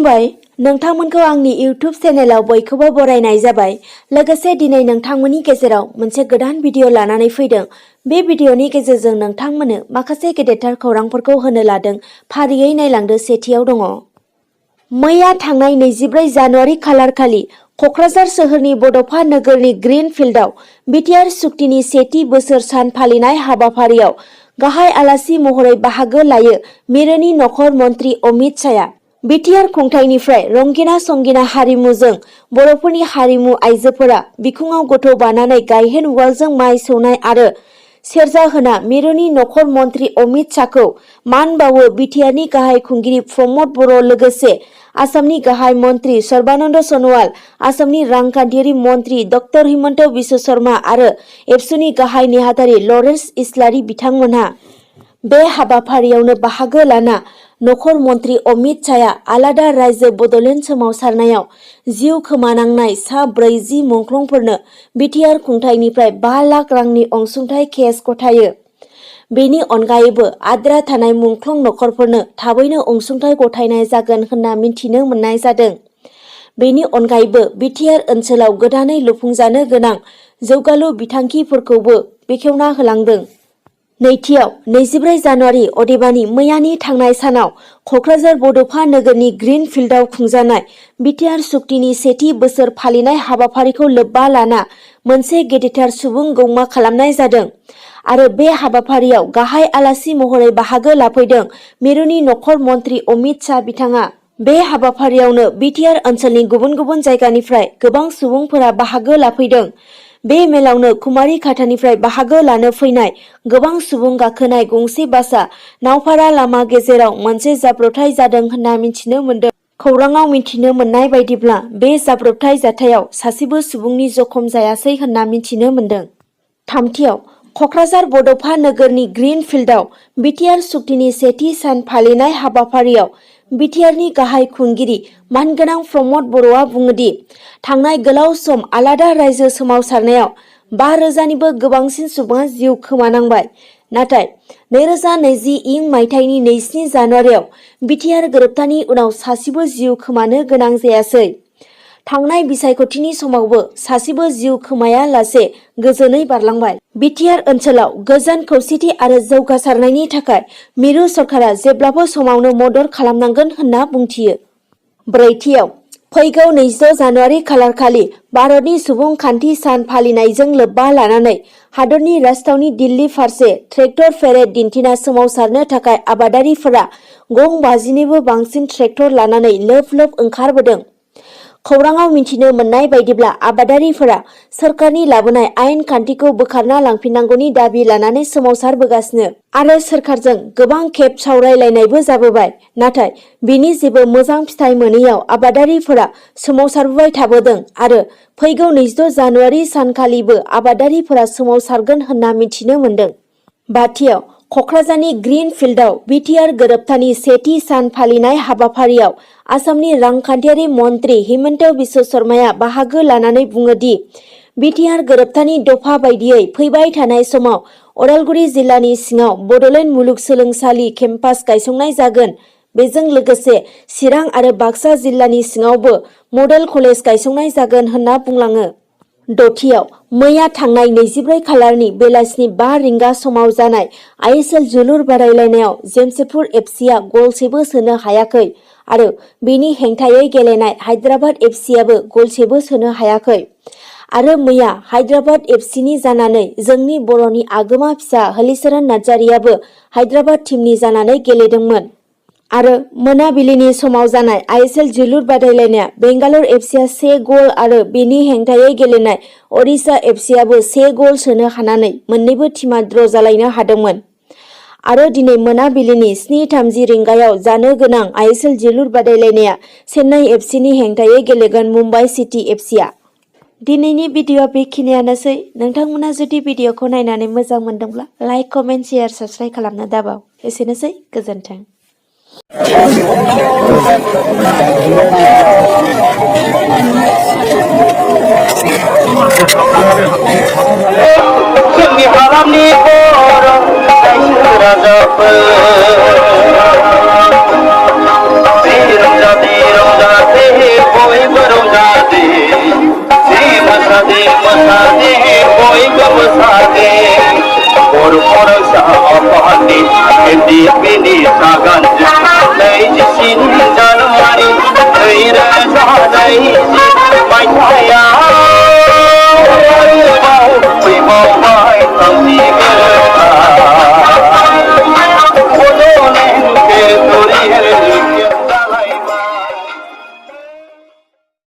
खुलुमबाय नोंथांमोनखौ आंनि इउट्यूब चेनेलाव बयखौबो बरायनाय जाबाय। लोगोसे दिनै नोंथांमोननि गेजेराव मोनसे गोदान भिडिअ लानानै फैदों। बे भिडिअनि गेजेरजों नोंथांमोननो माखासे गेदेरथार खौरांफोरखौ होनो लादों। फारियै नायलांदो। सेथियाव दङ। मैया थांनाय 24 जानुवारि खालारखालि क'क्राझार सोहोरनि बड'फा नोगोरनि ग्रीन फिल्डआव बिटिआर सुक्तिनि सेथि बोसोर सान फालिनाय हाबाफारियाव गाहाय आलासि महरै बाहागो लायो मिरुनि नखर मन्त्रि अमित शाहआ। बिटिआर खुंथायनिफ्राय रंगिना संगिना हारिमुजों बर'फोरनि हारिमु आइजोफोरा बिखुङाव गथ' बानानै गायहेन उवालजों माइ सौनाय आरो सेरजा होना मिरुनि नखर मन्त्रि अमित शाहखौ मान बावो। बिटिआरनि गाहाय खुंगिरि प्रमद बर' लोगोसे आसामनि गाहाय मन्त्रि सर्बानन्द सन'वाल, आसामनि रांखान्थियारि मन्त्रि डक्टर हिमन्त बिश्व शर्मा आरो एबसुनि गाहाय नेहाथारि लरेन्स इस्लारि बिथांमोनहा बे हाबाफारियावनो बाहागो लाना नखर मन्त्रि अमित शाहआ आलादा रायजो बड'लेण्ड सोमावसारनायाव जिउ खोमानांनाय सा 40 मुंख्लंफोरनो बिटिआर खुंथायनिफ्राय 5 लाख रांनि अनसुंथाइ केस गथायो। बेनि अनगायैबो आद्रा थानाय मुंख्लं नखरफोरनो थाबैनो अनसुंथाइ गथायनाय जागोन होनना मिथिनो मोननाय जादों। बेनि अनगायैबो बिटिआर ओनसोलाव गोदानै लुफुंजानो गोनां जौगालु बिथांखिफोरखौबो बेखेवना होलांदों। नैथियाव 24 जानुवारि अदेबानि मैयानि थांनाय सानाव क'क्राझार बड'फा नोगोरनि ग्रीन फिल्डआव खुंजानाय बिटिआर सुक्तिनि सेथि बोसोर फालिनाय हाबाफारिखौ लोब्बा लाना मोनसे गेदेरथार सुबुं गौमा खालामनाय जादों आरो बे हाबाफारियाव गाहाय आलासि महरै बाहागो लाफैदों मिरुनि नखर मन्त्रि अमित शाह बिथाङा। बे हाबाफारियावनो बिटिआर ओनसोलनि गुबुन गुबुन जायगानिफ्राय गोबां सुबुंफोरा बाहागो लाफैदों। बे मेलावनो कुमारी खाथानिफ्राय बाहागो लानो फैनाय गोबां सुबुं गाखोनाय गंसे बासआ नावपारा लामा गेजेराव मोनसे जाब्रबथाय जादों होनना मिथिनो मोनदों। खौराङाव मिथिनो मोननाय बायदिब्ला बे जाब्रबथाय जाथायाव सासेबो सुबुंनि जखम जायासै होनना मिथिनो मोनदों। थामथियाव क'क्राझार बड'फा नोगोरनि ग्रीन फिल्डआव बिटिआर सुक्तिनि सेथि सान फालिनाय हाबाफारियाव बिटिआरनि गाहाय खुंगिरि मानगोनां प्रमद बर'आ बुङोदि थांनाय गोलाव सम आलादा रायजो सोमावसारनायाव 5,000निबो गोबांसिन सुबुङा जिउ खोमानांबाय। नाथाय 2020 इं मायथाइनि 27 जानुवारियाव बिटिआर गोरोबथानि उनाव सासेबो जिउ खोमानो गोनां जायासै। थांनाय बिसायख'थिनि समावबो सासेबो जिउ खोमायालासे गोजोनै बारलांबाय। बिटिआर ओनसोलाव गोजोन खौसेथि आरो जौगासारनायनि थाखाय मिरु सरकारा जेब्लाबो समावनो मदद खालामनांगोन होनना बुंथियो। ब्रैथियाव फैगौ 24 जानुवारि खालारखालि भारतनि सुबुंखान्थि सान फालिनायजों लोब्बा लानानै हादरनि राजथावनि दिल्ली फारसे ट्रेक्टर पेरेड दिन्थिना सोमावसारनो थाखाय आबादारिफोरा गं 50निबो बांसिन ट्रेक्टर लानानै लोब लोब ओंखारबोदों। खौराङाव मिथिनो मोननाय बायदिब्ला आबादारिफोरा सोरखारनि लाबोनाय आयेन खान्थिखौ बोखारना लांफिननांगौनि दाबि लानानै सोमावसारबोगासिनो आरो सोरखारजों गोबां खेब सावरायलायनायबो जाबोबाय। नाथाय बिनि जेबो मोजां फिथाइ मोनैयाव आबादारिफोरा सोमावसारबोबाय थाबोदों आरो फैगौ 24 जानुवारि सानखालिबो आबादारिफोरा सोमावसारगोन होनना मिथिनो मोनदों। बाथियाव क'क्राझारनि ग्रीन फिल्डआव बिटिआर गोरोबथानि सेथि सान फालिनाय हाबाफारियाव आसामनि रांखान्थियारि मन्त्रि हिमन्त बिश्व शर्माया बाहागो लानानै बुङोदि बिटिआर गोरोबथानि दफा बायदियै फैबाय थानाय समाव अदालगुरि जिल्लानि सिङाव बड'लेण्ड मुलुगसोलोंसालि केम्पास गायसंनाय जागोन। बेजों लोगोसे चिरां आरो बाक्सा जिल्लानि सिङावबो मडेल कलेज गायसंनाय जागोन होनना बुंलाङो। दथियाव मैया थांनाय 24 खालारनि बेलासिनि 5 रिंगा समाव जानाय आइएसएल जोलुर बादायलायनायाव जेमशेदपुर एफसिआ गलसेबो सोनो हायाखै आरो बेनि हेंथायै गेलेनाय हायद्राबाद एफसिआबो गलसेबो सोनो हायाखै आरो मैया हायद्राबाद एफसिनि जानानै जोंनि बर'नि आगोमा फिसा हलिचरन नार्जारियाबो हायद्राबाद टीमनि जानानै गेलेदोंमोन। आरो मोनाबिलिनि समाव जानाय आइएसएल जोलुर बादायलायनाया बेंगालर एफसिआ 1 गल आरो बेनि हेंथायै गेलेनाय ओडिशा एफसिआबो 1 गल सोनो हानानै मोन्नैबो टीमा ड्र जालायनो हादोंमोन। आरो दिनै मोनाबिलिनि 7:30 रिंगायाव जानो गोनां आइएसएल जोलुर बादायलायनाया चेन्नाइ एफसिनि हेंथायै गेलेगोन मुम्बाइ सिटी एफसिआ। दिनैनि भिडिअआ बेखिनियानोसै। नोंथांमोना जुदि भिडिअखौ नायनानै मोजां मोनदोंब्ला लाइक, कमेन्ट, शेयार, साबस्क्राइब खालामनो दाबाव। एसेनोसै, गोजोन्थों। जोंनि हालामनि बर' आइजो राजाफोर रंजालि जागोन नैजिस्नि जानुवारि नैरोजा नैजि मायथाइयाव फैबावबा